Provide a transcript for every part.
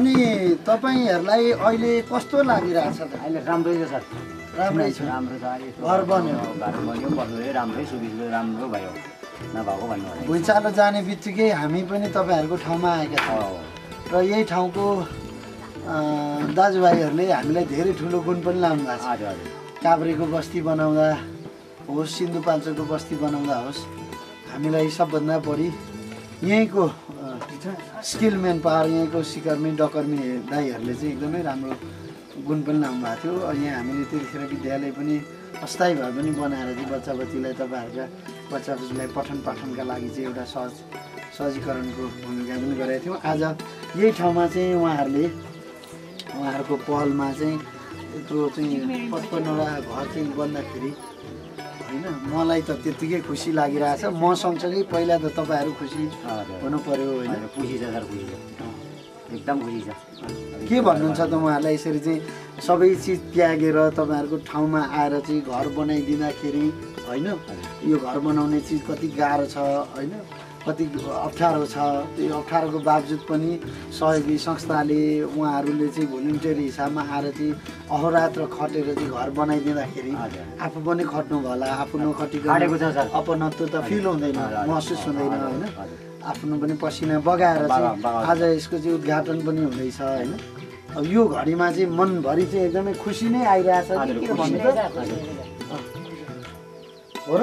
अनि तपाईहरुलाई अहिले कस्तो लागिरहेछ त? अहिले राम्रै छ सर। राम्रै छ। राम्रो छ। घर बन्यो बस्नु राम्रै सुविधा राम्रो भयो। नभएको भन्नु भने भुइँचालो जाने बित्तिकै हामी पनि तपाईहरुको ठाउँमा आएका छौँ र यही ठाउँको दाजुभाइहरूले हामीलाई धेरै ठुलो गुण पनि लाउनु भएको छ। हजुर काभ्रेको बस्ती बनाउँदा होस्, सिन्धुपाल्चोकको बस्ती बनाउँदा होस्, हामीलाई सबभन्दा बढी यहीँको स्किल म्यान पावर, यहीँको सिकर्मी डकर्मी दाइहरूले चाहिँ एकदमै राम्रो गुण पनि लाउनु भएको थियो। यहाँ हामीले त्यतिखेर विद्यालय पनि अस्थायी भए पनि बनाएर चाहिँ बच्चा बच्चीलाई तपाईँहरूका बच्चा बच्चीलाई पठन पाठनका लागि चाहिँ एउटा सहजीकरणको भूमिका पनि गरेका थियौँ। आज यही ठाउँमा चाहिँ उहाँहरूको पहलमा चाहिँ यत्रो चाहिँ 55वटा घर चाहिँ बन्दाखेरि होइन मलाई त त्यत्तिकै खुसी लागिरहेछ। म सँगसँगै पहिला त तपाईँहरू खुसी हुनु पर्यो होइन? खुसी छ सर, खुसी छ, एकदम खुसी छ। के भन्नुहुन्छ त उहाँहरूलाई यसरी चाहिँ सबै चिज त्यागेर तपाईँहरूको ठाउँमा आएर चाहिँ घर बनाइदिँदाखेरि होइन, यो घर बनाउने चिज कति गाह्रो छ होइन, कति अप्ठ्यारो छ, त्यो अप्ठ्यारोको बावजुद पनि सहयोगी संस्थाले उहाँहरूले चाहिँ भोलिन्टियर हिसाबमा आएर चाहिँ अहोरात्र खटेर चाहिँ घर बनाइदिँदाखेरि आफू पनि खट्नु होला, आफू नखटिकन अपनत्व त फिल हुँदैन, महसुस हुँदैन होइन, आफ्नो पनि पसिना बगाएर चाहिँ आज यसको चाहिँ उद्घाटन पनि हुँदैछ होइन। अब यो घडीमा चाहिँ मनभरि चाहिँ एकदमै खुसी नै आइरहेछ के भन्नु त हो र?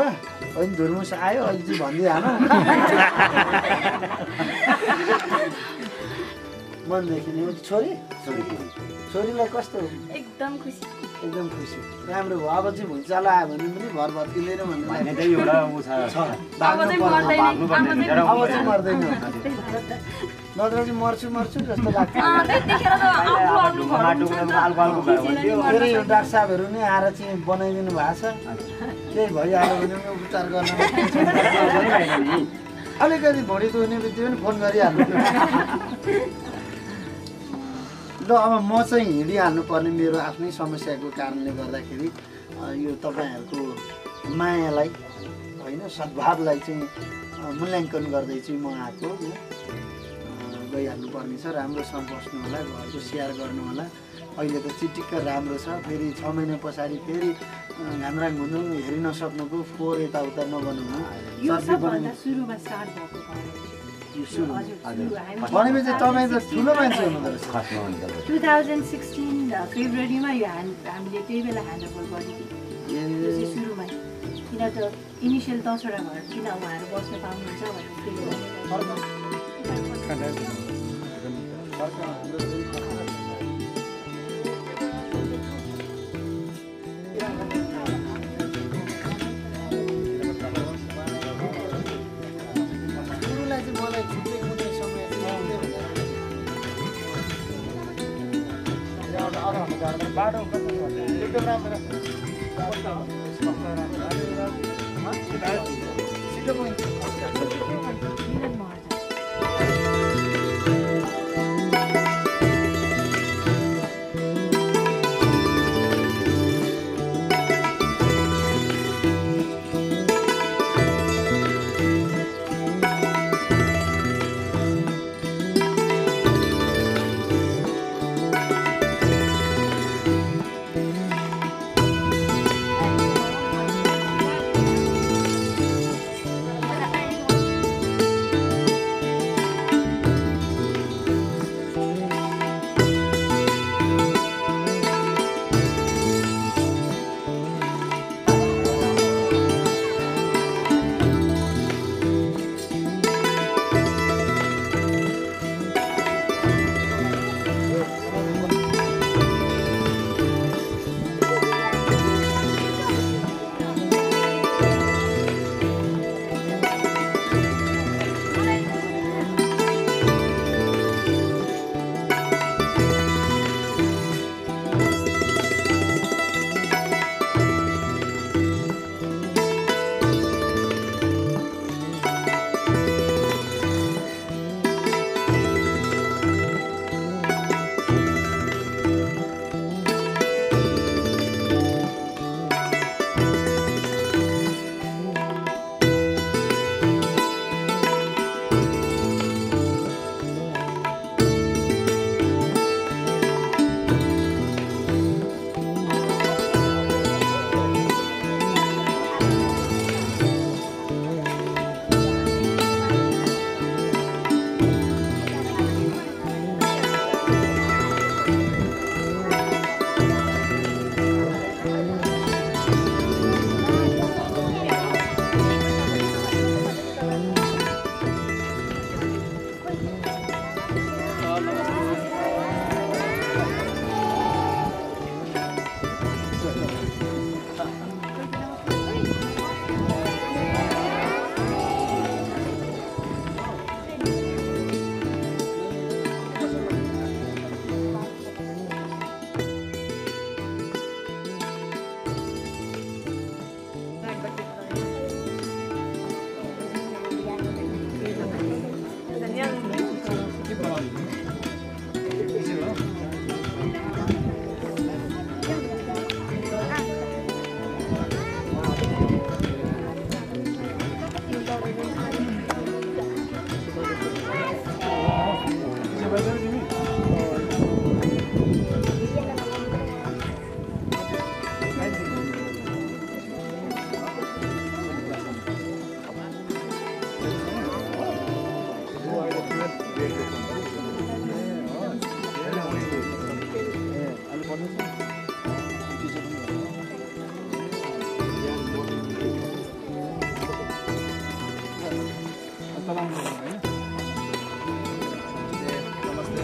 अहिले धुर्मुस आयो, अहिले चाहिँ भनिदिइहाल्नु मनदेखि नि। छोरी छोरीलाई कस्तो? एकदम खुसी, एकदम खुसी, राम्रो भयो। अब चाहिँ भुइँचालो आयो भने पनि घर भत्किँदैन भन्ने मर्दैन, नत्र चाहिँ मर्छु जस्तो लाग्छ। फेरि यो डाक्टर साहबहरू नै आएर चाहिँ बनाइदिनु भएको छ, केही भइहाल्यो भने पनि उपचार गर्न अलिकति भुँडी दुख्ने बित्तिकै पनि फोन गरिहाल्नु। ल अब म चाहिँ हिँडिहाल्नु पर्ने मेरो आफ्नै समस्याको कारणले गर्दाखेरि यो तपाईँहरूको मायालाई होइन, सद्भावलाई चाहिँ मूल्याङ्कन गर्दै चाहिँ म आएको गइहाल्नु पर्ने छ। राम्रोसँग बस्नु होला, घरको स्याहार गर्नु होला। अहिले त चिटिक्क राम्रो छ, फेरि 6 महिना पछाडि फेरि घान्द्राङ घुन्द्रुङ हेरि नसक्नुको फोहोर यताउता नबनाउनु। भनेपछि तपाईँ त ठुलो मान्छे हुनुहुँदो रहेछ। 2016 फेब्रुअरीमा यो हामीले त्यही बेला ह्यान्डओभर गरेको थियौँ सुरुमै, किन त इनिसियल 10वटा घर किन उहाँहरू बस्न पाउनुहुन्छ भनेर। बाटो एकदम राम्रो चलाउनु हैन नमस्ते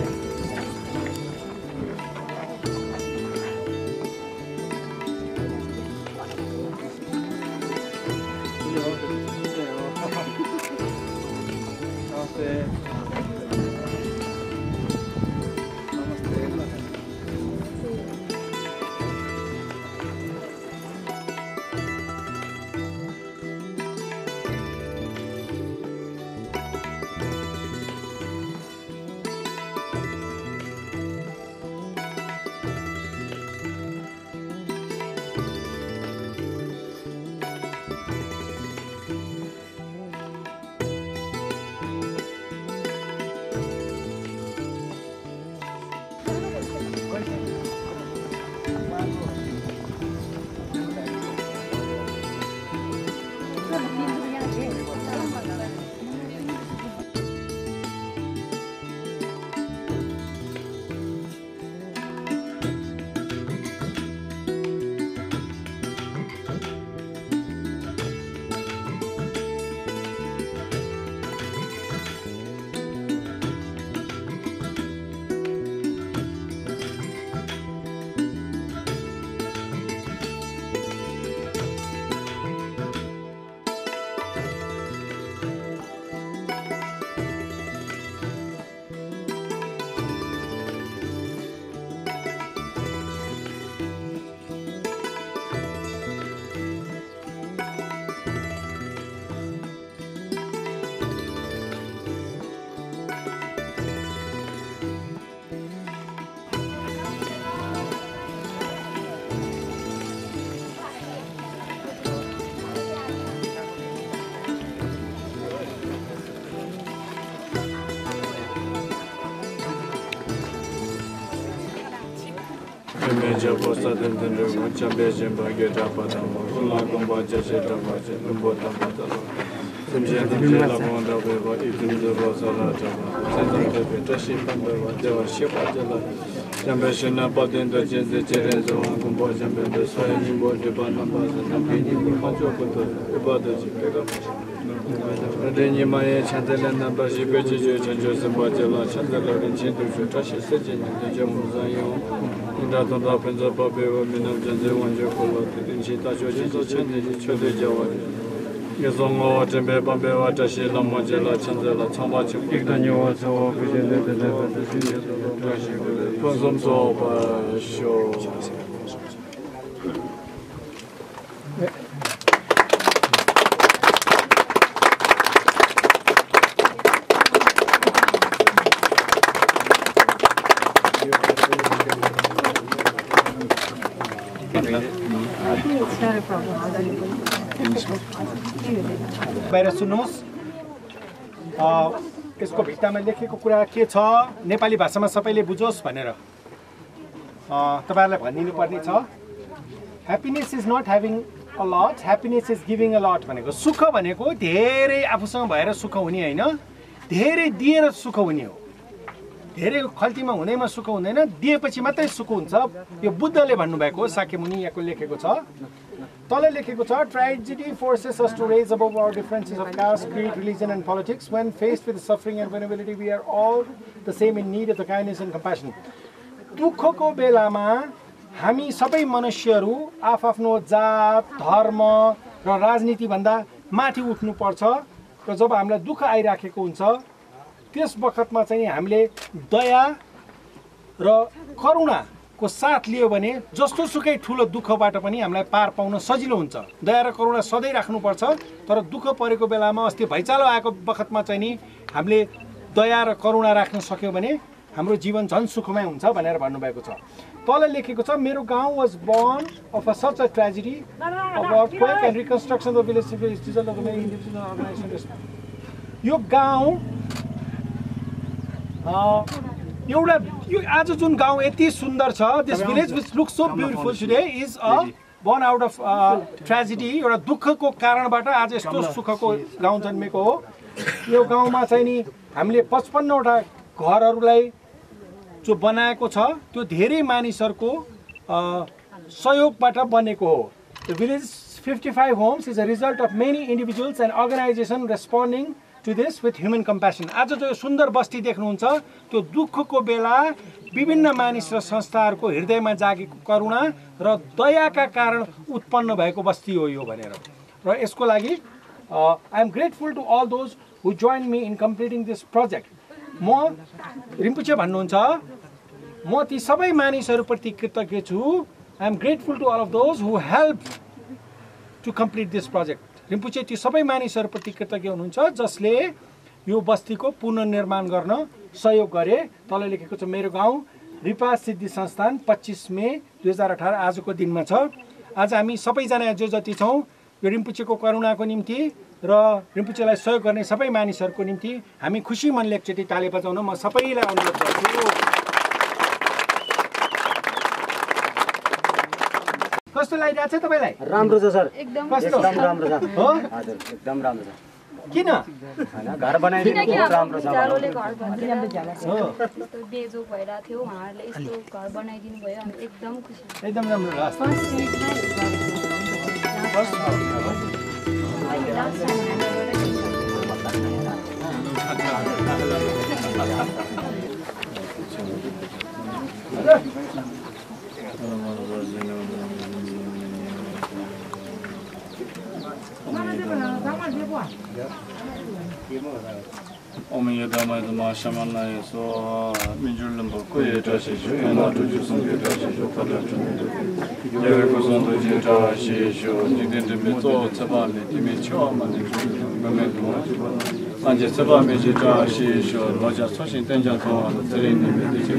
Major posta den champion baget up at Kulay combat la banda we even the Rosala Champion about the Children's Combat Champion, the Swahili Board Department, and the about the Deni Maya Chantel and Nambashi Beji changes and Bajala Chandler and Chintu Tashi Sitting in the Jamuzayo, that on the Pens of Babi, Minam Janze, one Joko, in Chitacho, Chode Jawa. Yazongo, Tembe, Bambe, Watashi, Lamajala, Chandela, Tamachi, Igdanyo, so Consum show. It's not a problem. बाहिर सुन्नुहोस् यसको भित्तामा लेखेको कुरा के छ नेपाली भाषामा सबैले बुझोस् भनेर तपाईहरुलाई भनिदिनु पर्ने छ happiness is not having a lot happiness is giving a lot भनेको सुख भनेको धेरै आफूसँग भएर सुख हुने हैन धेरै दिएर सुख हुने हो धेरै खल्तीमा हुँदैमा सुख हुँदैन दिएपछि मात्रै सुख हुन्छ यो बुद्धले भन्नुभएको हो साक्यमुनि यहाँको लेखेको छ तल लेखेको छ tragedy forces us to raise above our differences of caste, creed, religion and politics. When faced with suffering and vulnerability, we are all the same in need of the kindness and compassion. दुःखको बेलामा हामी सबै मनुष्यहरू आफआफ्नो जात, धर्म र राजनीति भन्दा माथि उठ्नु पर्छ र जब हामीलाई दुःख आइराखेको हुन्छ त्यस बखतमा चाहिँ हामीले दया र करुणा को साथ लियो भने जस्तो सुकै ठुलो दुःखबाट पनि हामीलाई पार पाउन सजिलो हुन्छ दया र करुणा सधैँ राख्नुपर्छ तर दुःख परेको बेलामा अस्ति भैचालो आएको बखतमा चाहिँ नि हामीले दया र करुणा राख्न सक्यो भने हाम्रो जीवन झन् सुखमय हुन्छ भनेर भन्नुभएको छ तल लेखेको छ मेरो गाउँ was born of such a tragedy of earthquake and reconstruction of the village result of the many individual organizations यो गाउँ एउटा यो आज जुन गाउँ यति सुन्दर छ this village which looks so beautiful today is a born out of tragedy एउटा दुःखको कारणबाट आज यस्तो सुखको गाउँ जन्मेको हो यो गाउँमा चाहिँ नि हामीले 55 वटा घरहरूलाई जो बनाएको छ त्यो धेरै मानिसहरुको सहयोगबाट बनेको हो The village 55 homes is a result of many individuals and organizations responding to this with human compassion. आज जो सुन्दर बस्ती देख्नुहुन्छ त्यो दुःखको बेला विभिन्न मानिस र संस्थाहरूको हृदयमा जागेको करुणा र दयाका कारण उत्पन्न भएको बस्ती हो यो भनेर र यसको लागि I am grateful to all those who joined me in completing this project. म रिम्पोचे भन्नुहुन्छ म ती सबै मानिसहरूप्रति कृतज्ञ छु. I am grateful to all of those who helped to complete this project. Rinpoche ती सबै मानिसहरूप्रति कृतज्ञ हुनुहुन्छ जसले यो बस्तीको पुनर्निर्माण गर्न सहयोग गरे. तल लेखेको छ मेरो गाउँ रिपा सिद्धि संस्थान 25 मे 2018 आजको दिनमा छ. आज हामी सबैजना जो जति छौँ यो रिम्पोचेको करुणाको निम्ति र रिम्पोचेलाई सहयोग गर्ने सबै मानिसहरूको निम्ति हामी खुसी मनले एकचोटि ताली बजाउन म सबैलाई अनुरोध गर्छु. कस्तो लागिरहेको छ तपाईलाई? राम्रो छ सर, एकदम राम्रो छ हो हजुर, एकदम राम्रो छ. किन हैन घर बनाइदिनु बहुत राम्रो छ. जालोले घर हो बेजोग भइरा थियो, उहाँहरूले यस्तो घर बनाइदिनु भयो, हामी एकदम खुसी. एकदम राम्रो 오미에 담아서 마샤만나에서 민주를 먹고 예자시죠. 에너지 좀게 다시죠. 받아주는데. 예외고선도 이제 다시죠. 니들도 메토 잡아내 디메초만 메메도 안제 잡아내 이제 다시죠. 맞아. 소신 된장도 드리는 이제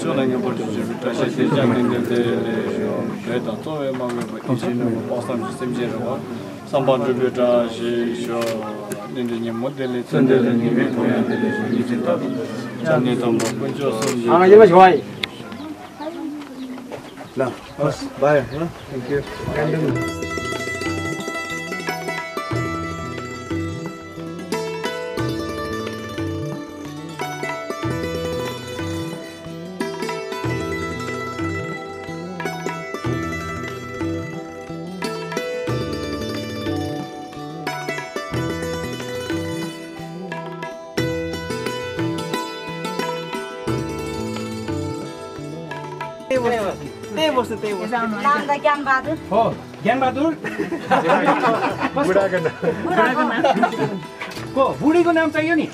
소나게 버티지 다시 대장인데 그래도 또왜 마음에 버티시는 버스함 시스템제로 삼반주를 다시죠. 닌데 모델이 선대는 님이 보여드리는 이제 딱 장례도 뭐 본조선 아 이거 좋아요. ल हस् भयो ल थ्यांक यू. नाम त ज्ञान बहादुर हो. ज्ञान बहादुर को बुढीको नाम चाहियो नि?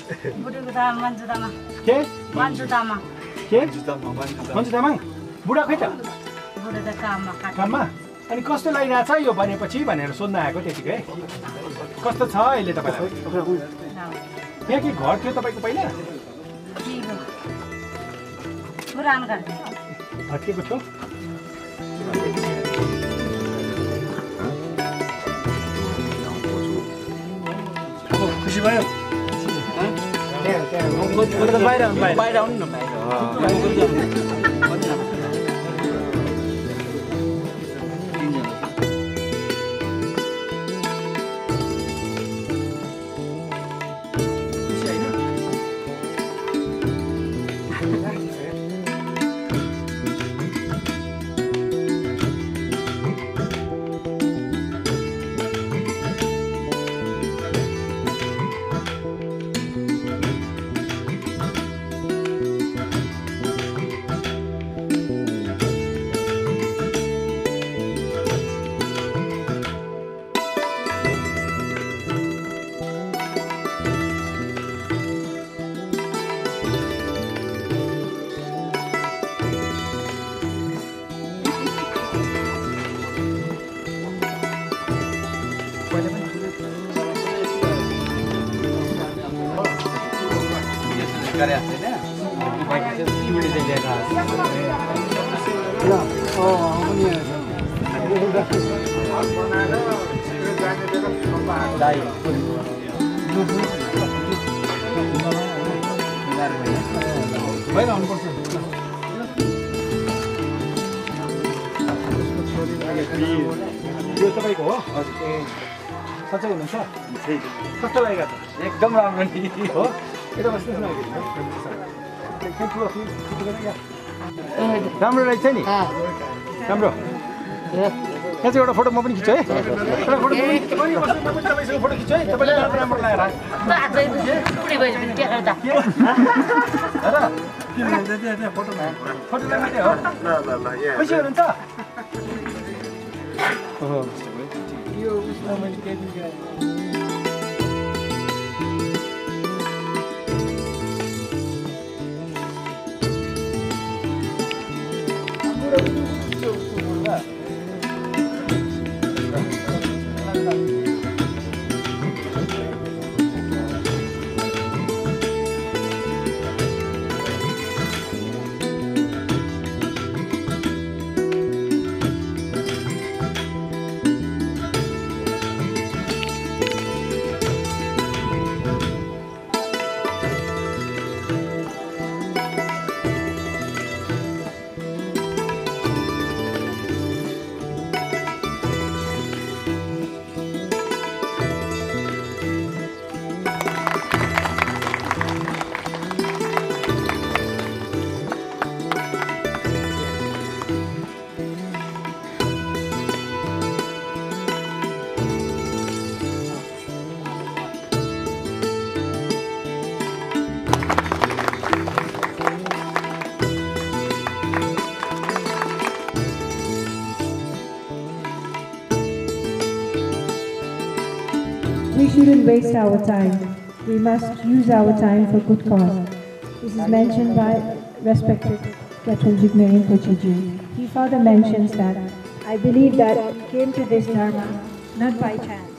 बुढीको नाम मन्जु तामाङ. के मन्जु तामाङ. के मन्जु तामाङ. बुढा खै त? बुढो त काममा काममा. अनि कस्तो लागिरहेछ यो भनेपछि भनेर सोध्न आएको त्यतिकै. कस्तो छ अहिले तपाईँलाई? यहाँ के घर थियो तपाईँको पहिला? पुरानो घर भत्किएको थियो? खुसी भयो. बाहिर आउनु न यो तपाईँको हो? सच्चै हुनुहुन्छ? कस्तो लागेको छ? एकदम राम्रो नि हो. यता बस्नुहोस् न. राम्रो रहेछ नि? राम्रो. यहाँ चाहिँ एउटा फोटो म पनि खिच्छु है एउटा फोटो म पनि तपाईँसँग फोटो खिच्छु है तपाईँले राम्रो लाग्यो फोटो लाग्ने हो खुसी हुनुहुन्छ यो उसमा मैले केही We shouldn't waste our time. We must use our time for good cause. This is mentioned by respected Gyetrul Jigmey Rinpoche. He further mentions that, I believe that we came to this Dharma not by chance.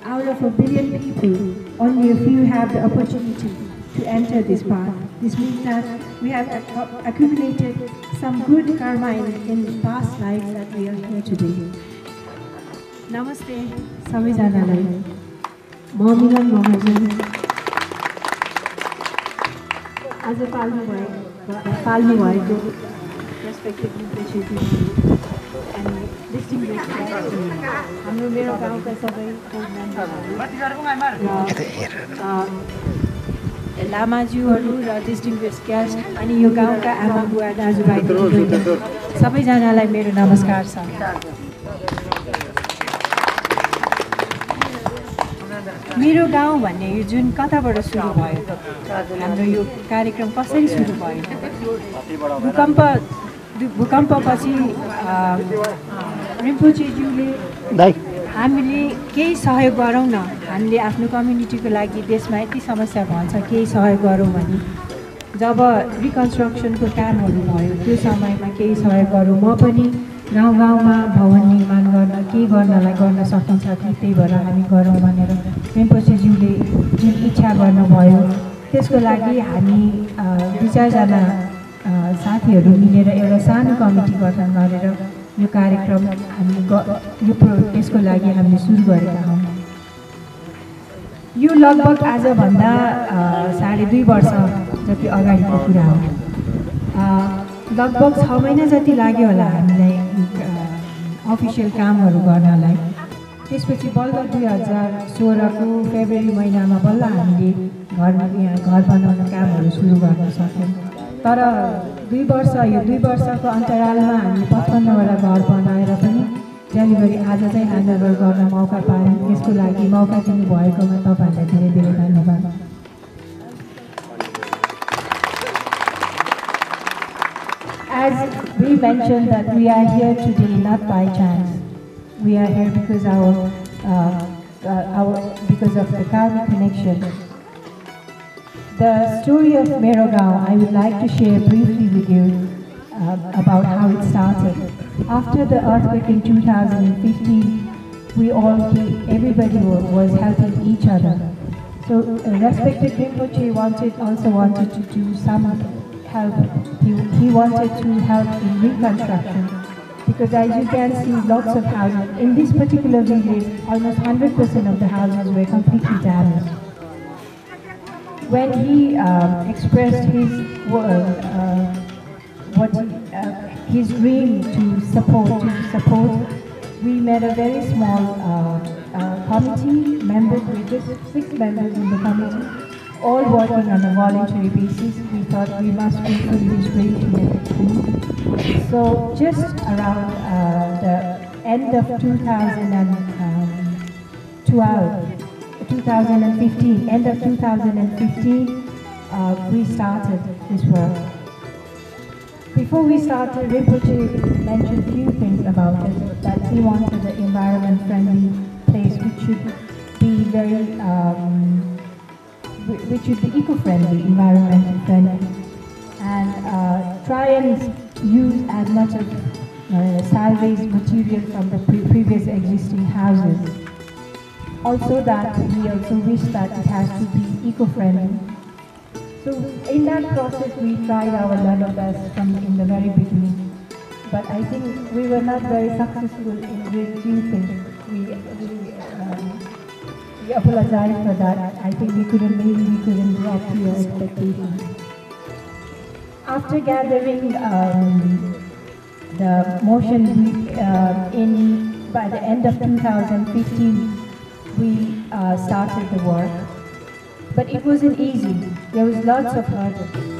Out of 1 billion people, only a few have the opportunity to enter this path. This means that we have accumulated some good karma in past lives that we are here today. Namaste, सबैजनालाई म मिलन महाजन आज पाल्नु भएको respected representative अनि distinguished हाम्रो मेरो गाउँका सबै लामाज्यूहरू र डिस्टिङ्ग्विस्ड गेस्ट अनि यो गाउँका आमा बुवा दाजुभाइ दिदीबहिनी सबैजनालाई मेरो नमस्कार छ। मेरो गाउँ भन्ने यो जुन कताबाट सुरु भयो, हाम्रो यो कार्यक्रम कसरी सुरु भयो? भूकम्पपछि रिम्पोचेज्यूले हामीले केही सहयोग गरौँ न, हामीले आफ्नो कम्युनिटीको लागि देशमा यति समस्या भन्छ केही सहयोग गरौँ भने जब रिकन्स्ट्रक्सनको कामहरू भयो त्यो समयमा केही सहयोग गरौँ, म पनि गाउँ गाउँमा भवन निर्माण गर्न के गर्नलाई गर्न सकिन्छ कि त्यही भएर हामी गरौँ भनेर रिम्पोचेज्यूले जुन इच्छा गर्नुभयो त्यसको लागि हामी 2-4 जना साथीहरू मिलेर एउटा सानो कमिटी गठन गरेर यो कार्यक्रम हामी यसको लागि हामीले सुरु गरेका हौँ। यो लगभग आजभन्दा 2.5 वर्ष जति अगाडिको कुरा हो। लगभग 6 महिना जति लाग्यो होला हामीलाई अफिसियल कामहरू गर्नलाई। त्यसपछि बल्ल 2016को फेब्रुअरी महिनामा बल्ल हामीले घर बनाउने कामहरू सुरु गर्न सक्यौँ। तर 2 वर्षको अन्तरालमा हामीले 55 वटा घर बनाएर पनि डेलिभरी आज चाहिँ ह्यान्डओभर गर्न मौका पायौँ। यसको लागि मौका दिनुभएकोमा तपाईँहरूलाई धेरै धेरै धन्यवाद। As we mentioned that we are here today not by chance. We are here because because of the karmic connection. The story of Mero Gaon I would like to share briefly with you about how it started. After the earthquake in 2015, everybody was helping each other. So respected Rinpoche also wanted to do some help. He wanted to help in reconstruction. Because as you can see, lots of houses, in this particular village, almost 100% of the houses were completely damaged. When he expressed his dream to support, we made a very small committee, members, with just 6 members in the committee, all working on a voluntary basis. We thought we must fulfill this dream to make it true. So just around the end of 2015, end of 2015, we started this work. Before we started, Rinpoche mentioned a few things about it, that he wanted an environment-friendly place which should be which should be eco-friendly, environmentally friendly, and try and use as much of salvage material from the previous existing houses. Also that we also wish that it has to be eco-friendly. So in that process we tried our level best from in the very beginning. But I think we were not very successful in very few things. We apologize for that. I think maybe we couldn't live up to your expectations. After gathering the motion by the end of 2015, we started the work. But it wasn't easy. There was lots of hurdles.